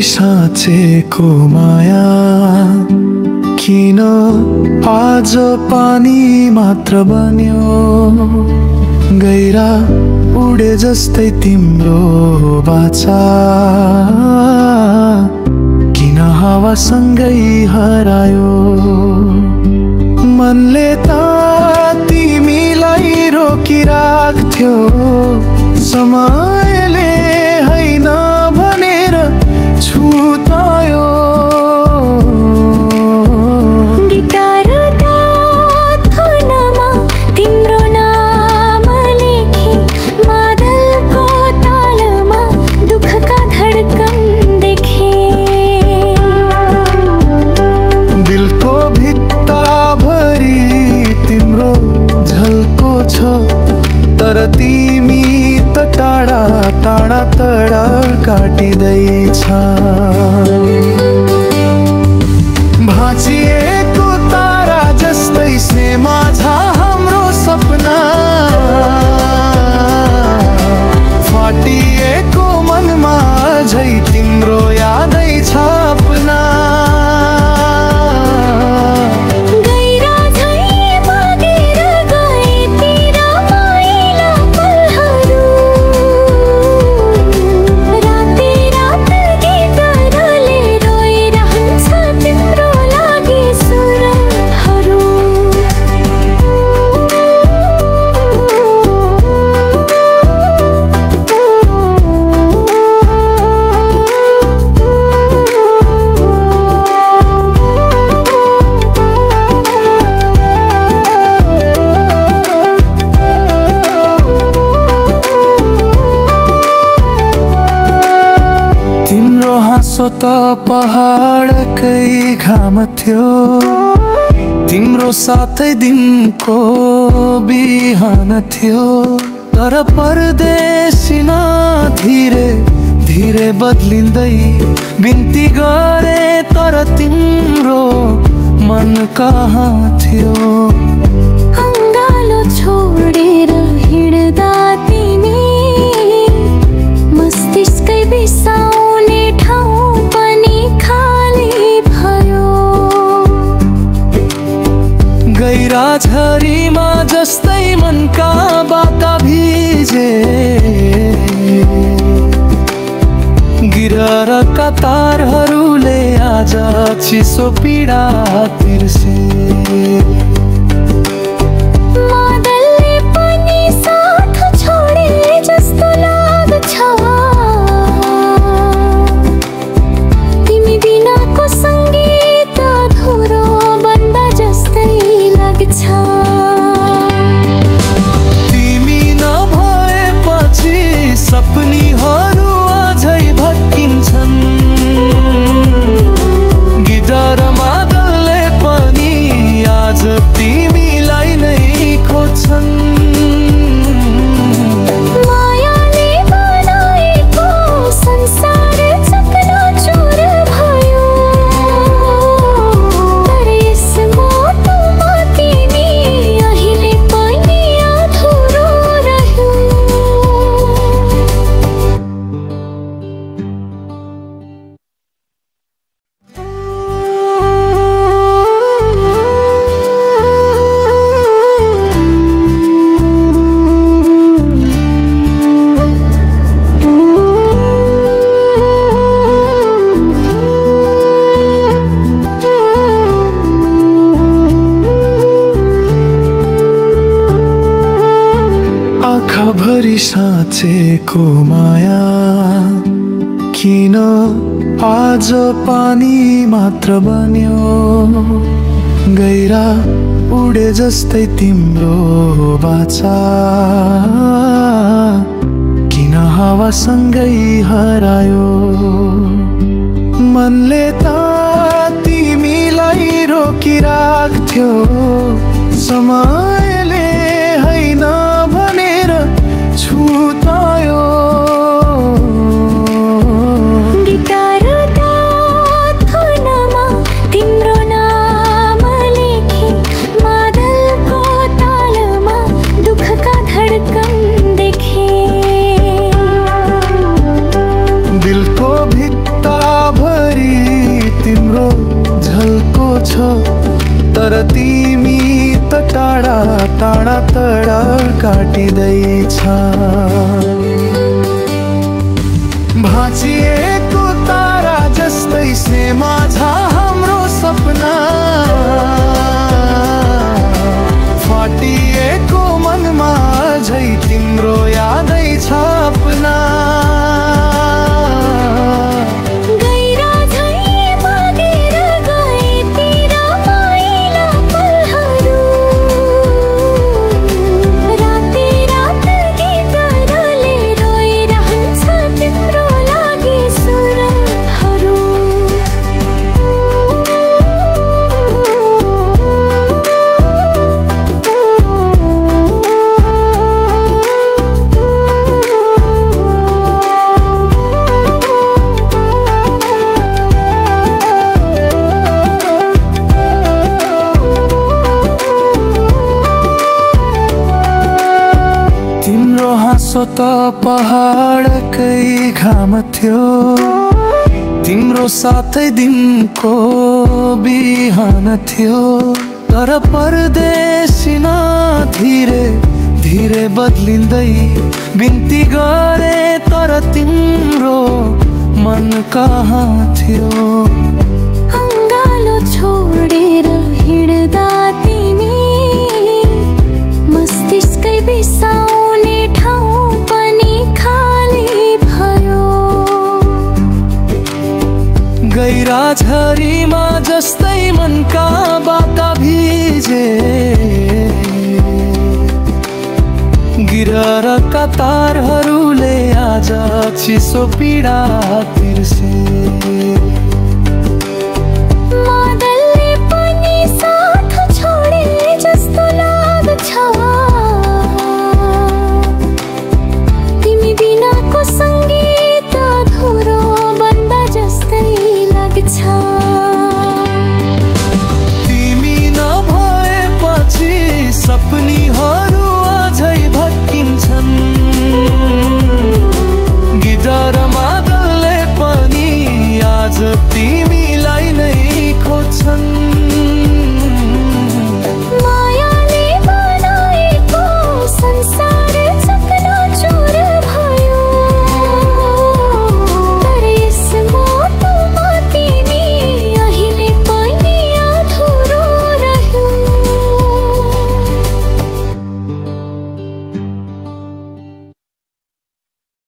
साँचेको माया किन आज पानी मात्र बन्यो। गैरा उडे जस्तै तिम्रो बाचा किन हावासँगै हरायो। मनले त तिमीलाई रोकिराख्थ्यो, समयले हैन भनेर छुटायो। गिटार धुनमा तिम्रो नाम लेखे, मादलको तालमा दुःखका धड्कन देखे। दिलको भित्ताभरि तिम्रो झल्को छ, तर तिमी त टाढा टाढा तडा काटिँदैछ। भाँचिएको तारा जस्तै सेमा छ हाम्रो सपना, फाटिएको मनमा झै तिम्रो यादै छ अपना। हाँसो त पहाडकै घाम थियो, तिम्रो साथै दिनको बिहान थियो। तर परदेशिना धीरे धीरे बदलिँदै बिन्ती गरे, तर तिम्रो मन कहाँ थियो। अङ्गालो छोडेर हिँड्दा तिमी मस्तिष्कै बिसाउने ठाउँ पनि खाली भयो। गैरा झरीमा जस्तै मनका बाटा भिजे, गिरहरका तारहरूले आज चिसो पीडा तिर्से। मादलले पनि साथ छोडे जस्तो लाग्छ, तिमी बिनाको सङ्गीत अधुरो बन्दा जस्तै लाग्छ। तिमी नभएपछि सपनीहरू अझै भत्किन्छन्, गिटार मादलले पनि आज तिमीलाई नै खोज्छन्। मायाले बनाएको संसार चकनाचुर भयो, तर यस मोटोमा तिमी अहिले पनि अधुरो रह्यो। आँखाभरि साँचेको माया किन आज पानी मात्र बन्यो। गैरा उडे जस्तै तिम्रो बाचा किन हावासँगै हरायो। मनले त तिमीलाई रोकिराख्थ्यो, समयले हैन भनेर छुटायो। गिटार धुनमा तिम्रो नाम लेखे, मादलको तालमा दुःखका धड्कन देखे। दिलको भित्ता फाटिँदैछ। भाँचिएको तारा जस्तै स्नेहमा छ हाम्रो सपना, फाटिएको मनमा अझै तिम्रो यादै छ अपना। त पहाडकै घाम थियो, तिम्रो साथै दिनको बिहान थियो। तर परदेशिन धीरे धीरे बदलिँदै बिन्ती गरे, तर तिम्रो मन कहाँ थियो। अङ्गालो छोडेर हिँड्दा तिमी मस्तिष्कै बिसाउने ठाउँ पनि खाली भयो। गहिरा झरीमा जस्तै मनका बाटा भिजे, गिरहरका तारहरूले आज चिसो पीडा तिर्से।